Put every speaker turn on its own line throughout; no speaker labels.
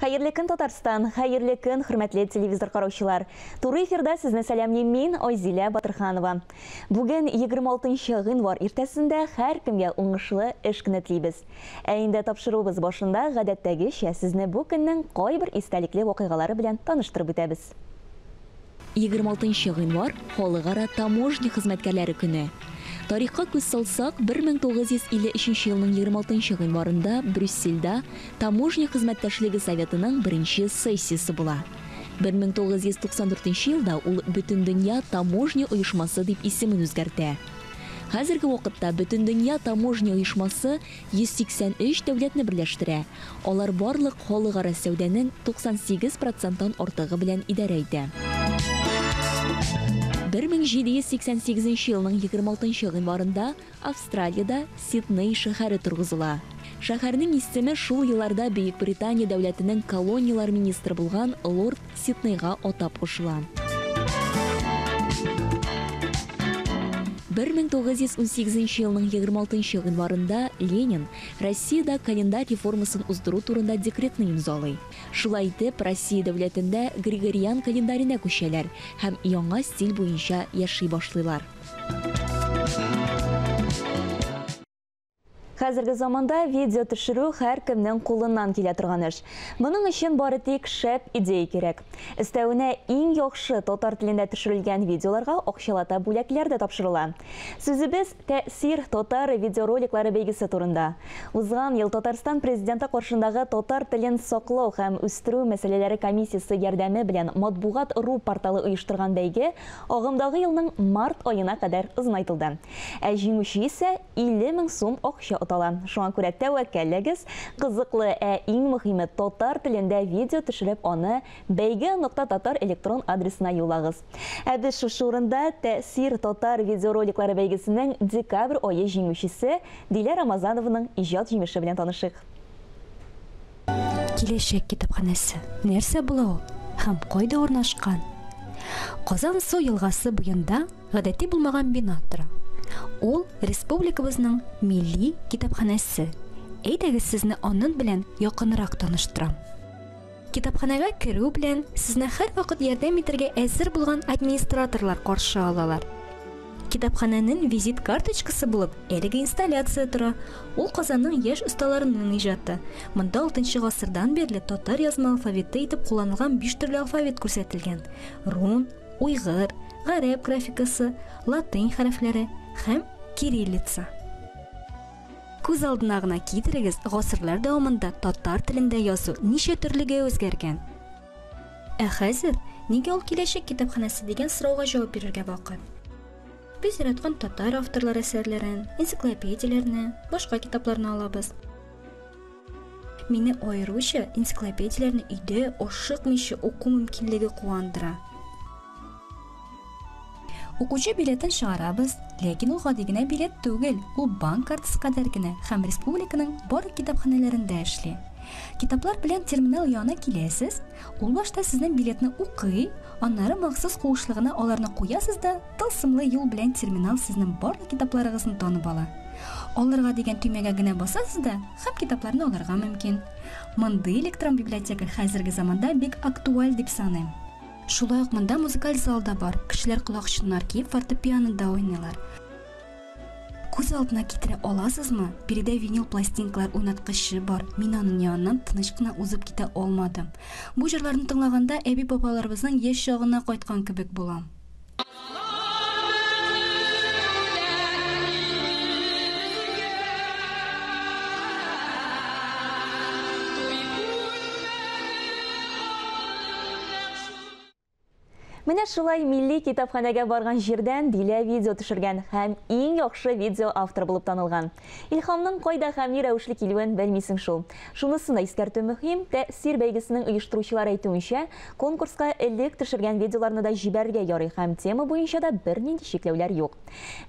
Хәерле көн, Татарстан, хәерле көн, хөрмәтле телевизор караучылар. Туры эфирда сезне сәламлим мин, Айзилә Батырханова. Бүген 26 гыйнвар иртәсендә һәркемгә уңышлы эш көне телибез. Ә инде тапшыруыбыз башында гадәттәгечә сезне бу көннең кайбер истәлекле вакыйгалары белән таныштырып үтәбез. 26 гыйнвар Халыкара таможня хезмәткәрләре көне. Тарихка күз салсак, 1953 елның 26 гыйнварында Брюссельдә Таможня хезмәттәшлеге советының беренче сессиясе була. 1994 елда ул Бөтендөнья таможня оешмасы дип исемен үзгәртә. Хәзерге вакытта Бөтендөнья таможня оешмасы 183 дәүләтне берләштерә. Алар барлык халыкара сәүдәнең 98 проценттан артыгы белән идарә итә. 1788 елның 26 гыйнварында Австралиядә Сидней шәһәре торгызыла. Шәһәрнең исеме шул елларда Бөек Британия дәүләтенең колонияләр министры булган лорд Сиднейга атап кушыла. 1918 елның 26 гыйнварында Ленин Россиядә календарь реформасын уздыру турында декретны имзалый. Шулай итеп, Россия дәүләтендә Григориан календаренә күчәләр һәм яңа стиль буенча яши башлыйлар. Хәзерге заманда видео төшерү һәркемнең кулыннан килә торган эш. Моның өчен бары тик шәп идея кирәк. Өстәвенә иң яхшы татар телендә төшерелгән видеоларга акчалата бүләкләр дә тапшырыла. Сүзебез Тәэсир татар видеороликлары бәйгесе турында. Узган ел Татарстан президенты каршындагы татар телен саклау һәм үстерү мәсьәләләре комиссиясе ярдәме белән Матбугат.ру порталы оештырган бәйге агымдагы елның март аена кадәр озынайтылды. Ә җиңүче исә 50 мең сум акча отала. Шуңа күрә тәвәккәлләгез, кызыклы, ә иң мөһиме татар телендә видео төшереп аны бәйге.татар электрон адресына юллагыз. Ә без шушы урында Тәэсир татар видеороликлары бәйгесенең декабрь ае җиңүчесе Дилә Рамазанованың иҗат җимеше белән танышыйк.
Киләчәк китапханәсе нәрсә була ул һәм кайда урнашкан? Казан су елгасы буенда гадәти булмаган бина тора. Ул республикабызның милли китапханәсе. Әйдәгез сезне анын белән якынрак таныштырам. Китапханәгә керү белән сезне һәрвакыт ярдәм итәргә әзер булган администраторлар каршы алалар. Китапханәнең визит карточкасы булып әлеге инсталляция тора. Ул Казанның яшь осталарының иҗаты. Монда 6 гасырдан бирле татар язма алфавиты итеп кулланылган 5 төрле алфавит күрсәтелгән. Рун, уйгыр, гарәп графикасы, латынь хәрефләре һәм кириллица. Күз алдына гына китерегез, гасырлар дәвамында татар телендә язу ничә төрлегә үзгәргән. Ә хәзер нигә ул киләчәк китапханәсе дигән сорауга җавап бирергә вакыт. Без яраткан татар авторлары әсәрләрен, энциклопедияләрне, башка китапларны алабыз. Мине аеруча энциклопедияләрне өйдә ашыкмыйча уку мөмкинлеге куандыра. Укучы билетын чыгарабыз, ләкин ул гади генә билет түгел, ул банк картасы кадәр генә һәм республиканың барлык китапханәләрендә эшли. Китаплар белән терминал янына киләсез, ул башта сезнең билетны укый, аннары махсус куышлыгына аларны куясыз да, тылсымлы юл белән терминал сезнең барлык китапларыгызны танып ала. Алырга дигән төймәгә генә басасыз да, һәм китапларны алырга мөмкин. Мондый электрон библиотека хәзерге заманда бик актуаль дип саныйм. Шулай ук монда музыкаль зал да бар. Кешеләр колакчыннар киеп фортепианода уйныйлар. Күз алдына китерә аласызмы? Биредә винил пластинкалар уйнаткычы бар. Мин аның яныннан тыныч кына узып китә алмадым. Бу җырларны тыңлаганда әби-бабаларыбызның яшь чагына кайткан кебек булам.
Менә шулай милли китапханәгә барган җирдән Дилә видео төшергән һәм иң яхшы видео авторы булып танылган. Илһамның кайда һәм ни рәвешле килүен белмисең шул. Шунысын да искәртү мөһим, Тәэсир бәйгесенең оештыручылары әйтүенчә, конкурска элек төшергән видеоларны да җибәрергә ярый һәм тема буенча да бернинди чикләүләр юк.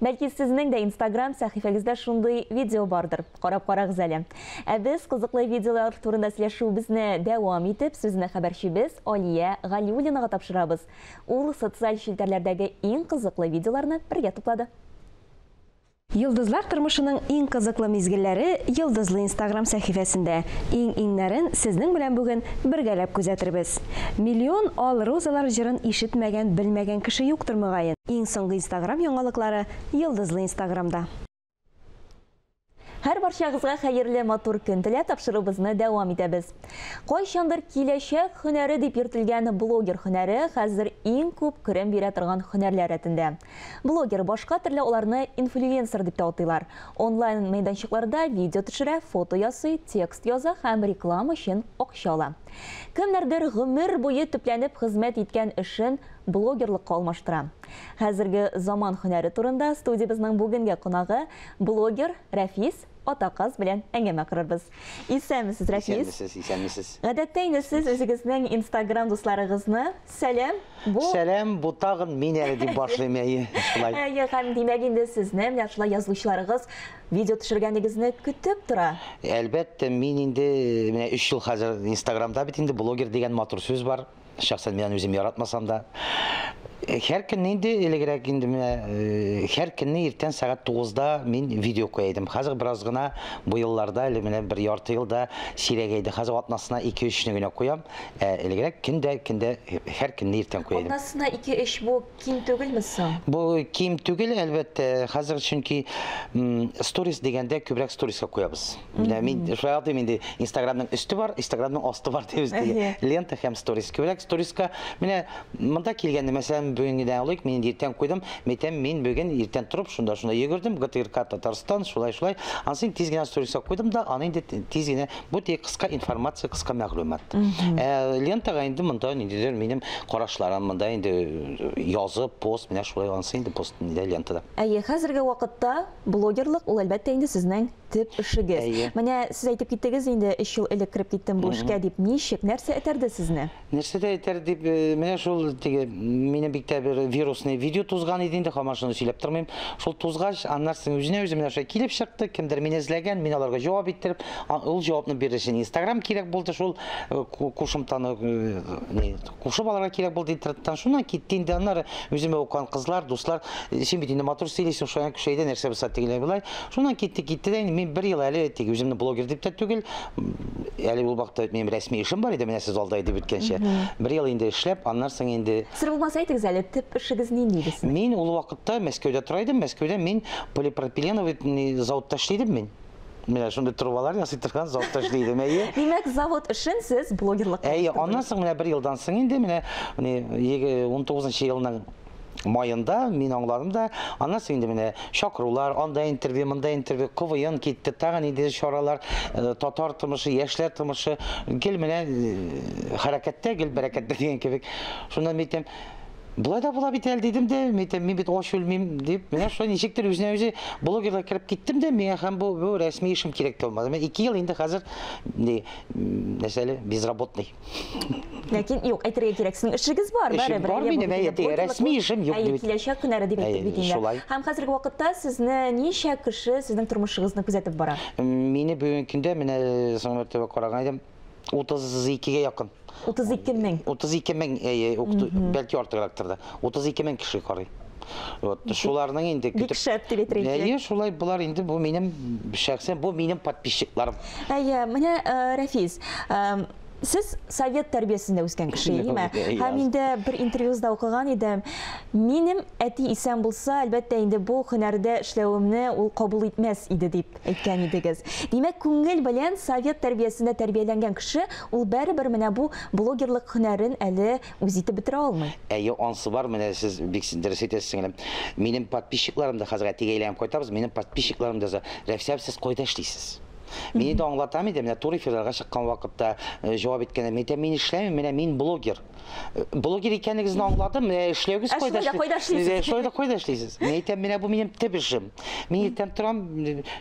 Бәлки сезнең дә Инстаграм сәхифәгездә шундый видео бардыр. Карап карагыз әле. Ә без кызыклы видеолар турында сөйләшүебезне дәвам итеп, сүзне хәбәрчебез Алия Галиуллинага тапшырабыз. Ул социаль челтәрләрдәге иң кызыклы видеоларны бергә туплады.
Йолдызлар тормышының иң кызыклы мизгелләре Йолдызлы Инстаграм сәхифәсендә. Иң-иңнәрен сезнең белән бүген бергәләп күзәтербез. Миллион ал розалар җырын ишетмәгән, белмәгән кеше юктыр мөгаен. Иң соңгы Инстаграм яңалыклары Йолдызлы Инстаграмда.
Һәр барчагызга хәерле матур көн теләп тапшыруыбызны дәвам итәбез. Кайчандыр киләчәк һөнәре дип йөртелгән блогер һөнәре хәзер иң күп керем бирә торган һөнәрләр рәтендә. Блогер башка төрле аларны инфлюенсер дип тә атыйлар. Онлайн мәйданчыкларда видео төшерә, фото ясый, текст яза һәм реклама өчен акча ала. Кемнәрдер гомер буе төпләнеп хезмәт иткән эшен блогерлыкка алмаштыра. Хәзерге заман һөнәре турында студиябезнең бүгенге кунагы блогер Рәфис Атаказ белән әңгәмә корырбыз. Исәнмесез, Рәфис.
Исәнмесез, исәнмесез.
Гадәттә инде сез үзегезнең Инстаграм дусларыгызны сәлам, бу
Сәлам, бу тагын мин әле дип башлыйм, әйе, шулай.
Әйе, һәм димәк инде сезне менә шулай язылучыларыгыз видео төшергәнегезне көтеп тора.
Әлбәттә, мин инде менә 3 ел хәзер Инстаграмда бит инде блогер дигән матур сүз бар. Шәхсән мин үзем яратмасам да. Һәр көнне инде элегрәк инде менә һәр көнне иртән сәгать 9-да мин видео куя идем. Хәзер бераз гына бу елларда әле менә бер ярты елда сирәгәйде. Хәзер атнасына 2-3 генә куям. Элегрәк көндә көндә һәр көнне иртән куя идем.
Атнасына 2-3 бу ким түгелме соң?
Бу ким түгел, әлбәттә. Хәзер чөнки сторис дигәндә күбрәк сториска куябыз. Менә мин шулай атыйм инде, Инстаграмның өсте бар, Инстаграмның асты бар дип теге лента һәм сторис. Күбрәк сториска менә монда килгәндә, мәсәлән, бүген генә алыйк, мин иртән куйдым, мәйтәм, мин бүген иртән торып шунда шунда йөгердем, ГТРК Татарстан, шулай шулай. Ансын тиз генә сториска куйдым да, аны инде тиз генә бу тик кыска информация, кыска мәгълүмат. Лентага инде монда ниндидер минем карашларым, монда инде язып, пост, менә шулай ансы инде пост инде лентада.
Әйе, хәзерге вакытта блогерлык ул әлбәттә инде сезнең төп эшегез. Менә сез әйтеп киттегез инде 3 ел элек кереп киттем бу эшкә дип. Ничек, нәрсә этәрде сезне?
Нәрсә дә этәрде дип, менә шул теге минем бик тә бер вирусный видео тузган иде инде, һаман шуны сөйләп тормыйм. Шул тузгач, аннан соң үзенә үзе менә шулай килеп чыкты, кемдер мине эзләгән, мин аларга җавап иттереп, ул җавапны бирер өчен Инстаграм кирәк булды, шул кушымтаны кушып алырга кирәк булды интернеттан. Шуннан китте инде, аннары үземә укыган кызлар, дуслар, син бит инде матур сөйлисең, шулай көчәйде, нәрсә булса тегеләй болай. Шуннан китте, китте дә инде мин бер ел әле теге үземне блогер дип тә түгел, әле ул вакытта минем рәсми эшем бар иде, менә сез алда әйтеп үткәнчә. Бер ел инде эшләп, аннан соң инде
Сер булмаса әйтегез әле, төп эшегез нинди иде сезнең?
Мин ул вакытта Мәскәүдә тора идем, Мәскәүдә мин полипропиленовый заводта эшли идем мин. Менә шундый трубалар ясый торган заводта эшли идем, әйе.
Димәк, завод эшен сез блогерлыкка
Әйе, аннан соң менә бер елдан соң инде менә 19 елның майында мин аңладым да, аннан соң инде менә чакырулар, анда интервью, монда интервью, КВН китте, тагын инде чаралар, татар тормышы, яшьләр тормышы, гел менә хәрәкәттә, гел бәрәкәттә дигән кебек. Шуннан мин әйтәм, болай да була бит әле дидем дә, мин әйтәм, мин бит ач үлмим дип, менә шулай ничектер үзенә үзе блогерлар кереп киттем дә, миңа һәм бу рәсми эшем кирәк тә булмады. Мин 2 ел инде хәзер нәрсә әле, безработный.
Ләкин юк, әйтергә кирәк, сезнең эшегез бар,
Эшем
барыбер.
бар минем, әйе, теге рәсми эшем юк дип.
Киләчәк һөнәре дип әйтеп бит инде. Һәм хәзерге вакытта сезне ничә кеше сезнең тормышыгызны күзәтеп бара?
Мине бүгенге көндә менә соңгы мәртәбә караган идем, 32-гә якын.
32 мең.
32 мең, әйе, бәлки артыграктыр да. 32 мең кеше карый. Вот, шуларның инде
Бик шәп дип әйтергә кирәк.
Әйе, шулай булар инде, бу минем шәхсән, бу минем подписчикларым.
Әйе, менә Рәфис, сез совет тәрбиясендә үскән кеше, әйеме? Һәм инде бер интервьюзда укыган идем. Минем әти исән булса, әлбәттә инде бу һөнәрдә эшләвемне ул кабул итмәс иде дип әйткән идегез. Димәк, күңел белән совет тәрбиясендә тәрбияләнгән кеше ул барыбер менә бу блогерлык һөнәрен әле үз итеп бетерә алмый.
Әйе, ансы бар, менә сез бик дөрес әйтәсез, сеңлем. Минем подписчикларым да хәзер әтигә әйләнеп кайтабыз, минем подписчикларым да Рәфис абый, сез кайда эшлисез? Мине дә аңлатам иде, менә туры эфирларга чыккан вакытта җавап иткәндә, мин әйтәм, мин эшләмим, менә мин блогер. Блогер икәнегезне аңладым, менә эшләүгез кайда
эшлисез?
Шулай да кайда эшлисез? Мин әйтәм, менә бу минем төп эшем. Мин иртән торам,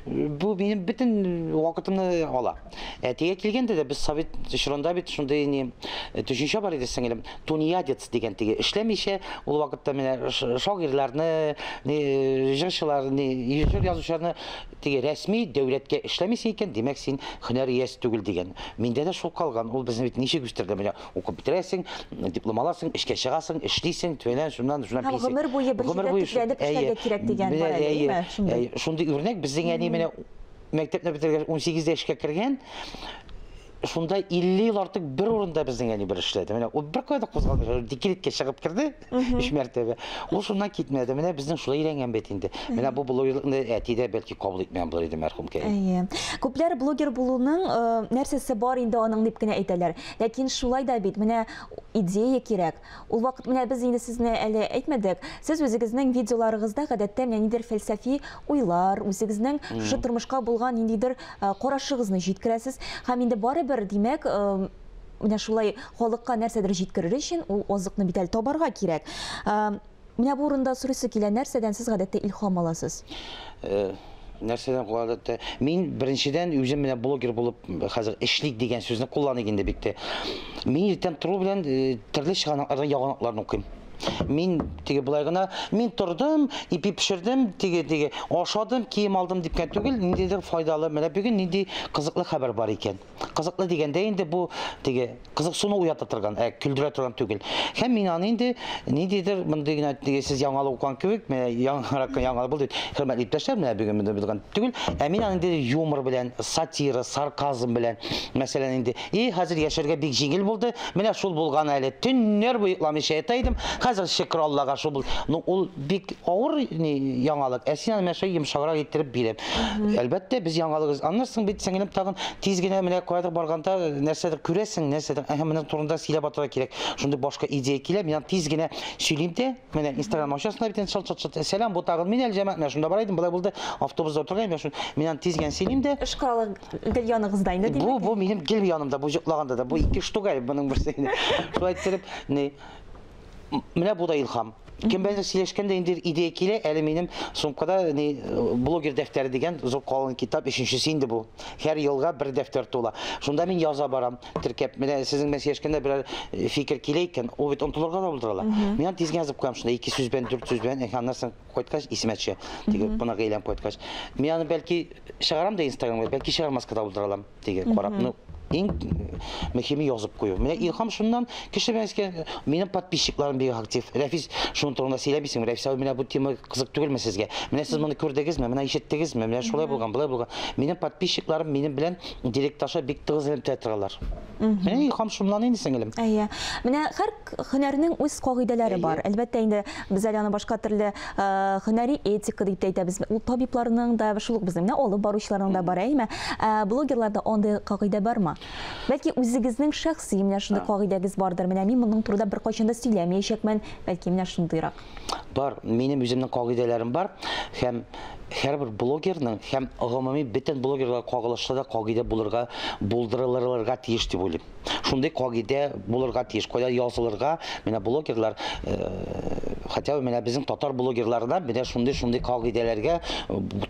бу минем бөтен вакытымны ала. Әтигә килгәндә дә без совет чорында бит шундый ни төшенчә бар иде, сеңелем, тунеядец дигән теге эшләмичә, ул вакытта менә шагыйрьләрне, җырчыларны, җыр язучыларны теге рәсми дәүләткә эшләмисең икән, икән, димәк, син һөнәр иясе түгел дигән. Миндә дә шул калган. Ул безне бит ничек үстерде? Менә укып бетерәсең, диплом аласың, эшкә чыгасың, эшлисең, түбәннән шуннан шуннан
Һәм гомер буе бер җирдә төпләнеп эшләргә кирәк дигән бар әле, әйеме? Шундый.
Шундый үрнәк безнең әни менә мәктәпне бетергәч 18 яшькә кергән. Шунда 50 ел артык бер урында безнең әни бер эшләде. Менә ул бер кайда кузгалмый, декретка чыгып керде 3 мәртәбә. Ул шуннан китмәде. Менә безнең шулай өйрәнгән бит инде. Менә бу блогерлыкны әти дә бәлки кабул итмәгән булыр иде мәрхүмкәй.
Әйе. Күпләр блогер булуның нәрсәсе бар инде аның дип кенә әйтәләр. Ләкин шулай да бит, менә идея кирәк. Ул вакыт менә без инде сезне әле әйтмәдек. Сез үзегезнең видеоларыгызда гадәттә менә ниндидер фәлсәфи уйлар, үзегезнең шушы тормышка булган ниндидер карашыгызны җиткерәсез. Һәм инде барыбер, димәк, менә шулай халыкка нәрсәдер җиткерер өчен ул азыкны бит әле табарга кирәк. Менә бу урында сорыйсы килә, нәрсәдән сез гадәттә илһам аласыз?
Нәрсәдән гадәттә? Мин беренчедән үзем менә блогер булып хәзер эшлик дигән сүзне кулланыйк инде бик тә. Мин иртән тору белән төрле чыганаклардан яңалыкларны укыйм. Мин теге болай гына, мин тордым, ипи пешердем, теге ашадым, кием алдым дип кенә түгел, ниндидер файдалы, менә бүген нинди кызыклы хәбәр бар икән. Кызыклы дигәндә инде бу теге кызыксыну уята торган, көлдерә торган түгел. Һәм мин аны инде ниндидер мондый гына теге сез яңалык укыган кебек, менә яңарак яңалык булды бит. Хөрмәтле иптәшләр, менә бүген монда булган түгел. Ә мин аны инде юмор белән, сатира, сарказм белән, мәсәлән инде, и хәзер яшәргә бик җиңел булды. Менә шул булган әле. Төннәр буе йокламыйча ята идем. Хәзер шөкер Аллага шул булды. Ну, ул бик авыр яңалык. Ә син аны менә шулай йомшаграк иттереп биреп. Әлбәттә, без яңалыгыз. Аннан соң бит сеңелем тагын тиз генә менә каядыр барганда нәрсәдер күрәсең, нәрсәдер, әһә, моның турында сөйләп атырга кирәк. Шундый башка идея килә, мин аны тиз генә сөйлим дә, менә Инстаграм ачасың да бит инде, чат, чат, чат. Сәлам, бу тагын мин әле җәмәгать, менә шунда бара идем, болай булды, автобуста утырган идем, мин аны тиз генә сөйлим дә.
Эш коралы гел яныгызда инде, димәк.
Бу минем гел янымда, бу йоклаганда да, бу ике штук әле моның берсе инде. Шулай иттереп, ни, менә бу да илһам. Кем белән сөйләшкәндә инде идея килә, әле минем сумкада ни блогер дәфтәре дигән зур калын китап, өченчесе инде бу. Һәр елга бер дәфтәр тула. Шунда мин яза барам, теркәп. Менә сезнең белән сөйләшкәндә берәр фикер килә икән, ул бит онытылырга да булдыра ала. Мин аны тиз генә язып куям шунда, 2 сүз белән, 4 сүз белән, аннан соң кайткач исемә төшә. Теге кунак әйләнеп кайткач. Мин аны бәлки чыгарам да Инстаграмга, бәлки чыгармаска да булдыра алам, теге карап. Ну, иң мөһиме язып кую. Менә илһам шуннан кеше белән искә, минем подписчикларым бик актив. Рәфис, шуның турында сөйләмисеңме? Рәфис абый, менә бу тема кызык түгелме сезгә? Менә сез моны күрдегезме? Менә ишеттегезме? Менә шулай булган, болай булган. Минем подписчикларым минем белән директ аша бик тыгыз элемтәдә торалар. Менә илһам шуннан инде, сеңелем.
Әйе. Менә һәр һөнәрнең үз кагыйдәләре бар. Әлбәттә инде без әле аны башка төрле һөнәри этика дип тә әйтәбез. Ул табибларның да, шул ук безнең менә алып баручыларның да бар, әйеме? Блогерларда андый кагыйдә бармы? Бәлки үзегезнең шәхси менә шундый кагыйдәгез бардыр. Менә мин моның турында беркайчан да сөйләмәячәкмен, бәлки менә шундыйрак.
Бар, минем үземнең кагыйдәләрем бар һәм һәрбер блогерның һәм гомуми бөтен блогерларга кагылышлы да кагыйдә булырга, булдырылырга тиеш дип уйлыйм. Шундый кагыйдә булырга тиеш, кайда язылырга, менә блогерлар, хотя бы менә безнең татар блогерларына менә шундый-шундый кагыйдәләргә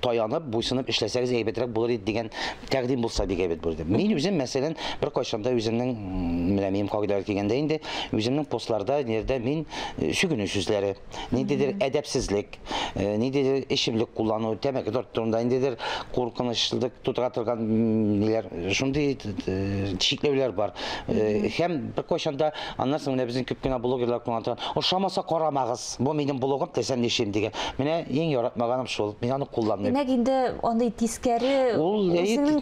таянып, буйсынып эшләсәгез әйбәтрәк булыр иде дигән тәкъдим булса бик әйбәт булыр иде. Мин үзем, мәсәлән, бер кайчан да үземнең, менә минем кагыйдәләр килгәндә инде, үземнең постларда, нидә мин сүгенү сүзләре, ниндидер әдәпсезлек, ниндидер эчемлек куллану, тәмәке тарту турында, ниндидер куркынычлык тудыра торган ниләр, шундый чикләүләр бар. Һәм бер кайчан да аннан соң менә безнең күп кенә блогерлар куллана торган, ошамаса карамагыз, бу минем блогым, теләсәм нишлим дигән. Менә иң яратмаганым шул, мин аны кулланмыйм.
Димәк, инде андый тискәре,
Ул,
үзеңнең,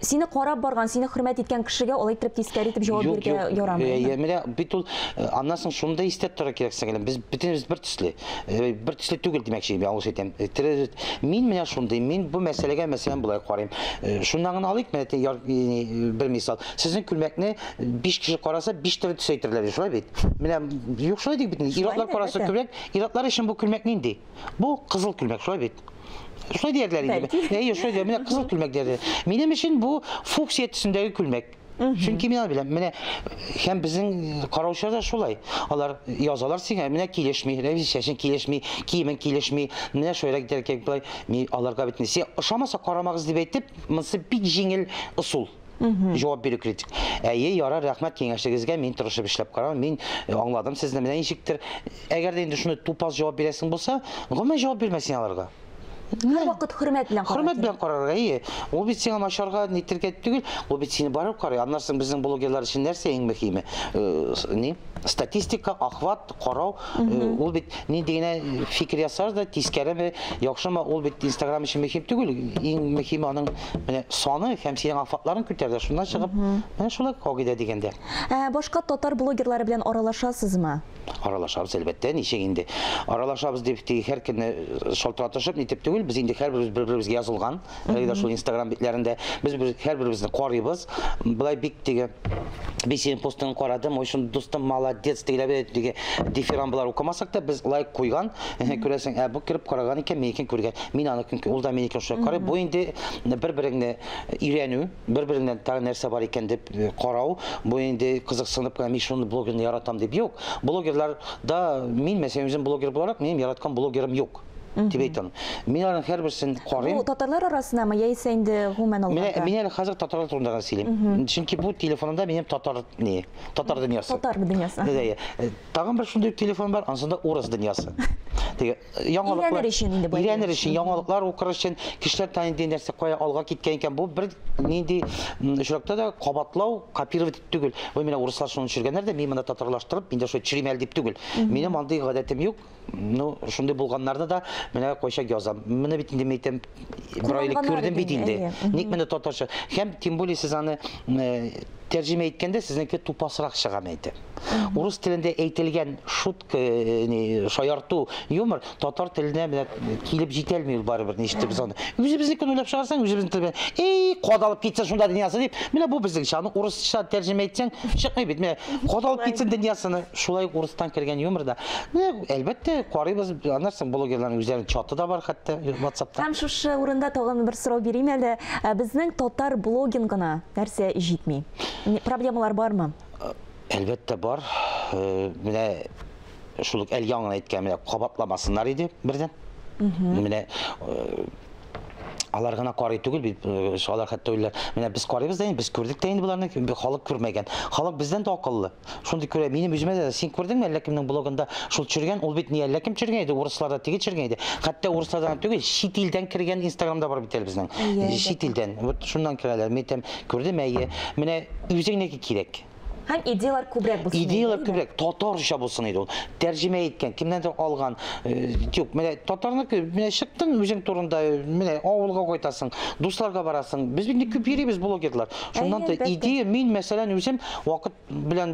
сине карап барган, сине хөрмәт иткән кешегә алай итеп тискәре итеп җавап
Юк,
бирергә
юк.
ярамый, әйеме?
Менә бит ул, аннан соң шуны да истә торырга кирәк, сеңелем. Без бөтенебез бер төсле. Бер төсле түгел димәкче, мин ялгыш әйтәм. Тере, мин менә шундый, мин бу мәсьәләгә мәсәлән болай карыйм. Шуннан гына алыйк, менә бер мисал. Сезнең күлмәкне 5 кеше караса, 5 төрле төс әйтерләр, шулай бит? Менә юк шулай дип бит.
Шулай
Ир-атлар
бит,
караса
әлбәттә.
күлмәк, ир-атлар өчен бу күлмәк нинди? Бу кызыл күлмәк, шулай бит? Шулай диярләр инде.
Бәлки.
Әйе, шулай диярләр. Менә кызыл күлмәк диярләр. Минем өчен бу фуксия төсендәге күлмәк. Чөнки мин аны беләм. Менә һәм безнең караучылар да шулай. Алар язалар сиңа, менә килешми, рәвеш чәчең килешми, киемең килешми. Менә шулайрак итәргә кирәк болай. Мин аларга бит син ошамаса карамагыз дип әйтеп, монысы бик җиңел ысул. Җавап бирү критик. Әйе, ярар, рәхмәт киңәшегезгә, мин тырышып эшләп карам, мин аңладым сезне, менә ничектер. Әгәр дә инде шуны тупас җавап бирәсең булса, гомумән җавап бирмә син аларга.
Һәрвакыт хөрмәт белән карарга.
Хөрмәт белән карарга, ие. Ул бит сиңа начарга нитергә түгел, ул бит сине барып карый. Аннан соң безнең блогерлар өчен нәрсә иң мөһиме? Ни? Статистика, охват, карау. Ул бит нинди генә фикер ясар да, тискәреме, яхшымы, ул бит Инстаграм өчен мөһим түгел. Иң мөһиме аның менә саны һәм синең охватларың күтәрде. Шуннан чыгып, менә шулай кагыйдә дигәндә.
Ә башка татар блогерлары белән аралашасызмы?
Аралашабыз, әлбәттә, ничек инде. Аралашабыз дип, теге һәр көнне шалтыратышып, нитеп түгел, без инде һәрберебез бер-беребезгә язылган, әлеге дә шул Инстаграм битләрендә без бер һәрберебезне карыйбыз. Былай бик теге мин синең постыңны карадым, ой, шундый дустым, молодец, тегеләр теге дифирамбалар укымасак та, без лайк куйган, күрәсең, ә бу кереп караган икән, минекен күргән, мин аныкын, ул да минекен шулай карый. Бу инде бер-береңне өйрәнү, бер-береңнән тагын нәрсә бар икән дип карау, бу инде кызыксынып кына мин шуны блогерны яратам дип юк. Блогерлар да мин мәсәлән үзем блогер буларак, минем яраткан блогерым юк дип әйтәм. Мин аларның һәрберсен карыйм.
Бу татарлар арасындамы яисә инде гомумән алганда?
Мин әле хәзер татарлар турында гына сөйлим. Чөнки бу телефонымда минем татар не, татар дөньясы.
Татар дөньясы.
Тагын бер шундый телефон бар, ансында урыс дөньясы. Теге
яңалыклар. Өйрәнер өчен инде бу.
Өйрәнер өчен, яңалыклар укыр өчен, кешеләр тә нинди нәрсә кая алга киткән икән. Бу бер нинди очракта да кабатлау, копировать түгел. Ой, менә урыслар шуны төшергәннәр дә, мин моны татарлаштырып, мин дә шулай төшерим әле дип түгел. Минем андый гадәтем юк. Ну, шундый булганнарны да менә кайчак язам. Моны бит инде мин әйтәм, бер айлык күрдем бит инде. Ник моны татарча? Һәм тем более сез аны тәрҗемә иткәндә сезнеке тупасрак чыга, мин әйтәм. Урыс телендә әйтелгән шутка, ни, шаярту, юмор татар теленә менә килеп җитәлми ул барыбер, ничектер без аны. Үзебезнекен уйлап чыгарсаң, үзебезнең тел белән, эй, кадалып китсен шунда дөньясы дип, менә бу безнеңчә, аны урысча тәрҗемә итсәң, чыкмый бит. Менә кадалып китсен дөньясыны, шулай ук урыстан кергән юмор да. Менә, әлбәттә, карыйбыз, аннан соң блогерларның үзләренең чаты да бар хәтта WhatsAppта.
Һәм шушы урында тагын бер сорау бирим әле. Безнең татар блогингына нәрсә җитми? Проблемалар бармы?
Әлбәттә бар. Менә шул ук әле яңа әйткән, менә кабатламасыннар иде бердән. Менә алар гына карый түгел бит, алар хәтта уйлар. Менә без карыйбыз да инде, без күрдек тә инде боларны, халык күрмәгән. Халык бездән дә акыллы. Шундый күрә, минем үземә дә, син күрдеңме әллә кемнең блогында шул төшергән, ул бит ни әллә кем төшергән иде, урысларда теге төшергән иде. Хәтта урыслардан түгел, чит илдән кергән Инстаграмда бар бит әле безнең. Чит илдән. Вот шуннан керәләр. Мин әйтәм, күрдем, әйе. Менә үзеңнеке кирәк.
Һәм идеялар күбрәк булсын.
Идеялар күбрәк, татарча булсын иде ул. Тәрҗемә иткән, кемнәндер алган. Юк, менә татарныкы, менә чыктың үзең турында, менә авылга кайтасың, дусларга барасың. Без бит күп йөрибез блогерлар. Шуннан да идея, мин мәсәлән үзем вакыт белән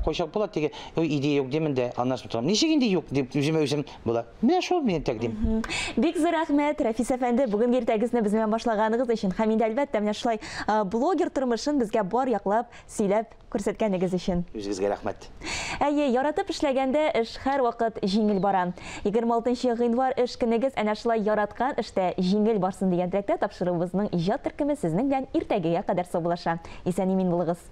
кайчак була теге, ой, идея юк димен дә, аннан соң торам. Ничек инде юк дип үземә үзем була. Менә шул минем тәкъдим.
Бик зур рәхмәт, Рафис әфәнде, бүгенге иртәгезне безнең белән башлаганыгыз өчен. Һәм инде әлбәттә менә шулай блогер тормышын безгә бар яклап сөйләп күрсәткәнегез өчен.
Үзегезгә рәхмәт.
Әйе, яратып эшләгәндә эш һәрвакыт җиңел бара. 26 гыйнвар эш көнегез әнә шулай яраткан эштә җиңел барсын дигән теләктә тапшыруыбызның иҗат төркеме сезнең белән иртәгегә кадәр саубуллаша. Исән-имин булыгыз.